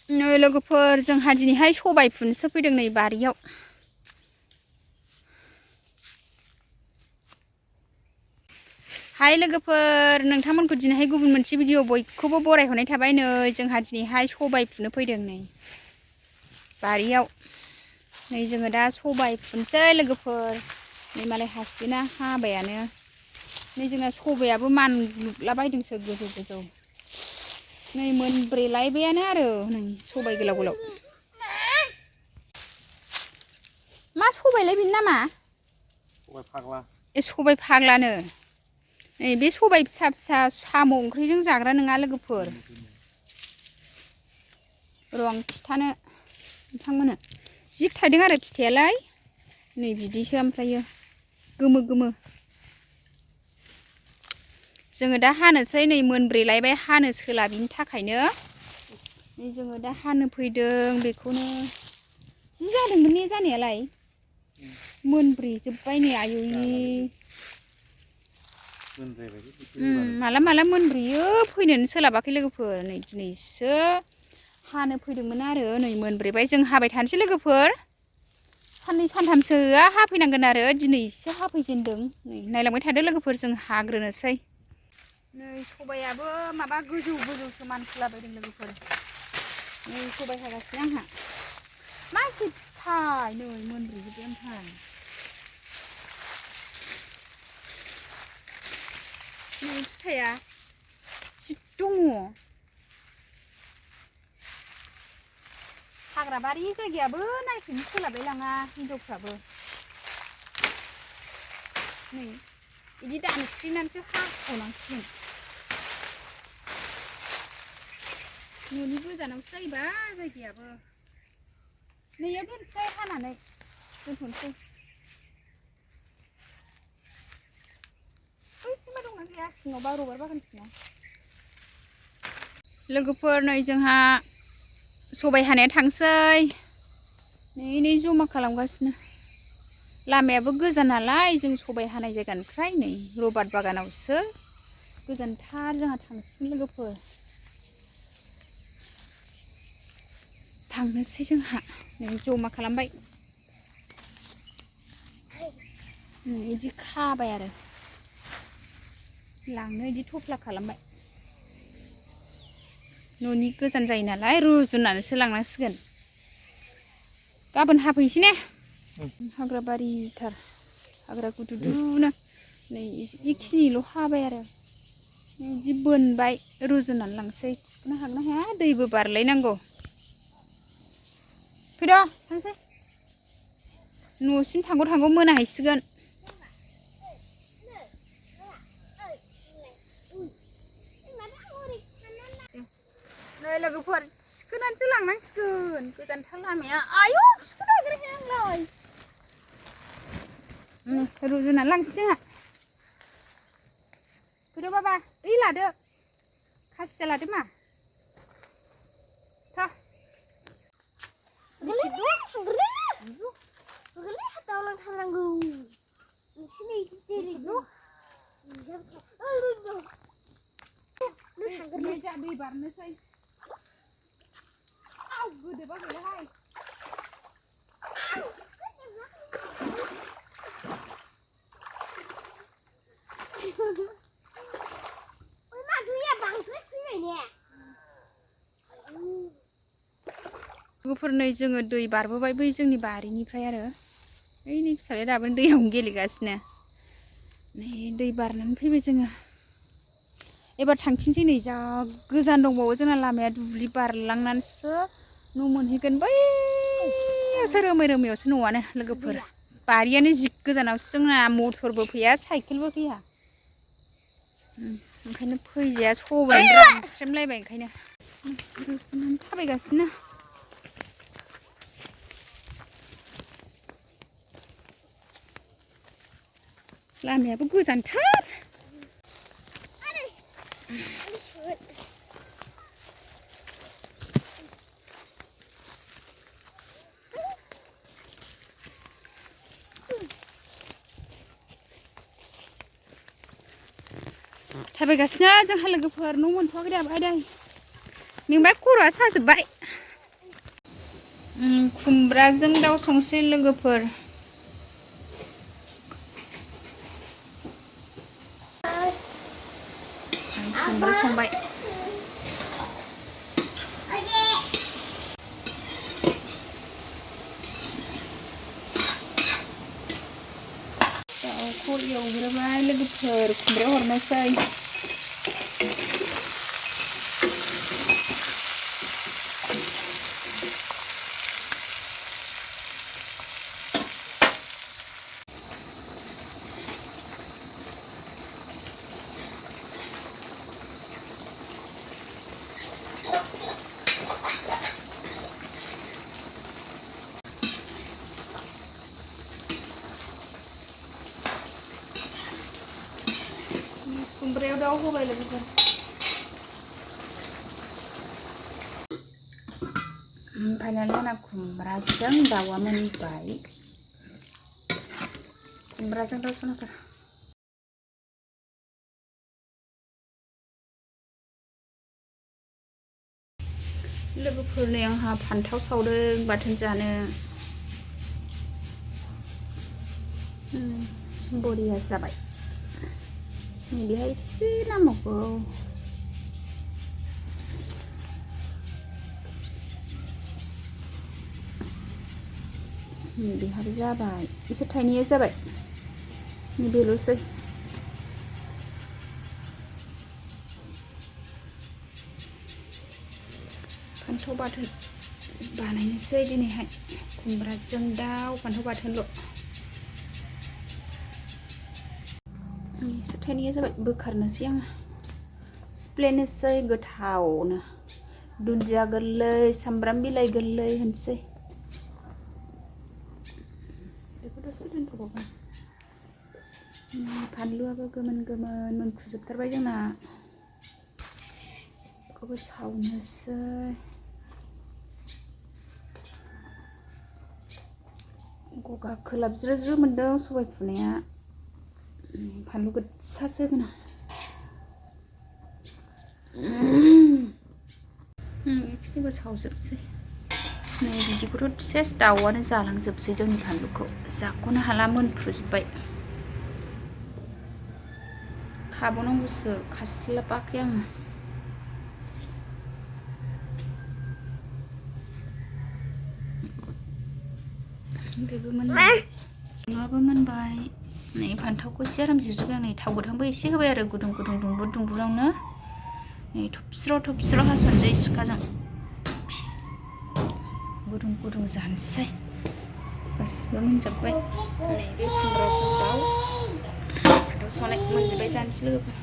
लोगोफोर जोंहा दिनैहाय सबाय फुनोसो फैदों नै बारियाव। हाय लोगोफोर, नोंथांमोनखौ दिनैहाय गुबुन मोनसे भिडिअ बयखौबो बरायहरनाय थाबाय। नै जोंहा दिनैहाय सबाय फुनो फैदों नै बारियाव। नै जोङो दा सबाय फुनसै लोगोफोर। नै मालाय हासिना हाबायानो। नै जोंना सबायाबो मानलुलाबायदोंसो गोजौ गोजौ। नै मोनब्रै लायबायानो आरो नै सबाय गोलाव गोलाव। मा सबायलाय बेनि नामा? सबाय फाग्ला। ए सबाय फाग्लानो। नै बे सबाय फिसा फिसा साम' ओंख्रिजों जाग्रा नङा लोगोफोर। र' आं खिथानो नोंथांमोननो। जि थाइदों आरो फिथाइयालाय नै बिदिसो ओमफ्रायो गोमो गोमो। जोङो दा हानोसै नै मोनब्रै लायबाय हानो सोलाबिनि थाखायनो। नै जोङो दा हानो फैदों बेखौनो। जि जादोंमोन ने जानायालाय मोनब्रै जोब्बाय नै आयै। माला माला मोनब्रैयो फैनोनो सोलाबाखै लोगोफोर। नै दिनैसो हानो फैदोंमोन आरो नै मोनब्रैबाय। जों हाबाय थानोसै लोगोफोर। साननै सानथामसोआ हाफैनांगोन आरो दिनैसो हाफैजेनदों। नै नायलांबाय थादो लोगोफोर, जों हाग्रोनोसै। नै सबायाबो माबा गोजौ गोजौसो मानखोलाबायदों लोगोफोर। नै सबाय हागासिनो आंहा। मा एसे फिथाइ नै मोनब्रै जोब्बाय ओमफ्राय। नै फिथाइया जि दङ। हाग्राबारि जायगायाबो नायफैनो सोलाबलाय लाङा हिनजावफ्राबो। नै बिदि दानस्रिनानैसो हाखावनांसिगोन। न'नि गोजानावसो जायोबा जायगायाबो। नैयाव दोनसै हानानै दोनथ'नोसै। बैथिंबा दंना गैया सिङावबा रबार बागान सिङाव। लोगोफोर नै जोंहा सबाय हानाया थांसै। नै जमा खालामगासिनो। लामायाबो गोजान नालाय जों सबाय हानाय जायगानिफ्राय नै रबार बागानावसो गोजानथार जोंहा थांसिगोन लोगोफोर। थांनोसै जोंहा नै जमा खालामबाय। बिदि खाबाय आरो लांनो बिदि थफ्ला खालामबाय। न'नि गोजान जायो नालाय रुजुननानैसो लांनांसिगोन। गाबोन हाफैनोसै ने। हाग्रा बारिथार हाग्रा गुदुदुनो। नै बेखिनिल' हाबाय आरो बिदि बोनबाय रुजुनानै लांसै। थिखोनो हागोन ना हाया दैबो बारलायनांगौ। फैद' थांसै न'सिम थांगौ थांगौ मोनाहैसिगोन। नै लोगोफोर थिखोनानैसो लांनांसिगोन गोजानथार लामाया। आयौ थिखोनो नागिराहाय आंलाय। रुजुनानै लांसै जोंहा। फैद' बाबा ओइ लादो खासिया लादो मा। दै बारनोसै गोदोबा गैलाहाय। लोगोफोर नै जोङो दै बारबोबाय बै जोंनि बारिनिफ्राय आरो ओइनै फिसालाया दाबो दैयावनो गेलेगासिनो। नै दै बारनानै फैबाय जोङो। एबार थांफिनसै नै जा गोजान दंबावो जोंना लामाया दुब्लि बारलांनानैसो न' मोनहैगोन। बैयावसो रोमै रोमैयावसो न'आनो लोगोफोर। बारियानो जि गोजानावसो जोंना मथरबो फैया साइकेलबो फैया। ओंखायनो फैजाया सबायानो रानस्रेमलायबाय ओंखायनो। थाबायगासिनो। लामायाबो गोजानथार। थाबायगासिनो जोंहा लोगोफोर न' मोनथ'वाखै दाबो आदै। मेंबाय खर'आ साजोब्बाय। खुमब्राजों दाउ संसै लोगोफोर। खुमब्रा संबाय। दाउखौ एवग्रोबाय लोगोफोर, खुमब्रायाव हरनोसै। खुमब्रायाव दाउ होबाय लोगोफोर। फाइनालि आंना खुमब्राजों दाउआ मोनबाय। खुमब्राजों दाउ संनोसै। लोगोफोर नै आंहा फान्थाव सावदों बाथोन जानो। बरिया जाबाय। बेहाय एसे नांबावगौ। बेहाबो जाबाय, एसे थाइनैया जाबाय। बेल'सै। फान्थाव बाथोन बानायनोसै दिनैहाय। खुमब्राजों दाउ, फान्थाव बाथोनल'। एसे थाइनैया जाबाय, बोखारनोसै आङो। सिफ्लेनोसै गोथावनो। दुन्दिया गोरलै, सामब्राम बिलाइ गोरलै होनोसै। बेखौ दसे दोनथ'बावगोन। फानलुआबो गोमोन गोमोन मोनफ्रुजोबथारबाय जोंना। बेखौबो सावनोसै। गगा खोलाबज्रोज्रो मोनदों सबाय फुनाया। फानलु गोसासो होगोन आं। बेखिनिखौ सावजोबसै। नै बिदिखौथ' सेस दाउआनो जालांजोबसै जोंनि फानलुखौ। जाख'नो हाला मोनफ्रुजोब्बाय। थाबावनांगौसो खास्लाबाखै आङो। बेबो मोनबाय। फानलुआबो मोनबाय। नै फान्थावखौ एसे आराम जिरजोब्बाय आं। नै थाव गोथांबो एसे होबाय आरो गुदुं गुदुं दुंबुर दुंबुरावनो। नै थबस्र' हास'नोसै सिखाजों। गुदुं गुदुं जानोसै। गासिबो मोनजोब्बाय। नैबे खुमब्राजों दाउ, फान्थाव सावनाय मोनजोब्बाय। जानोसै लोगोफोर।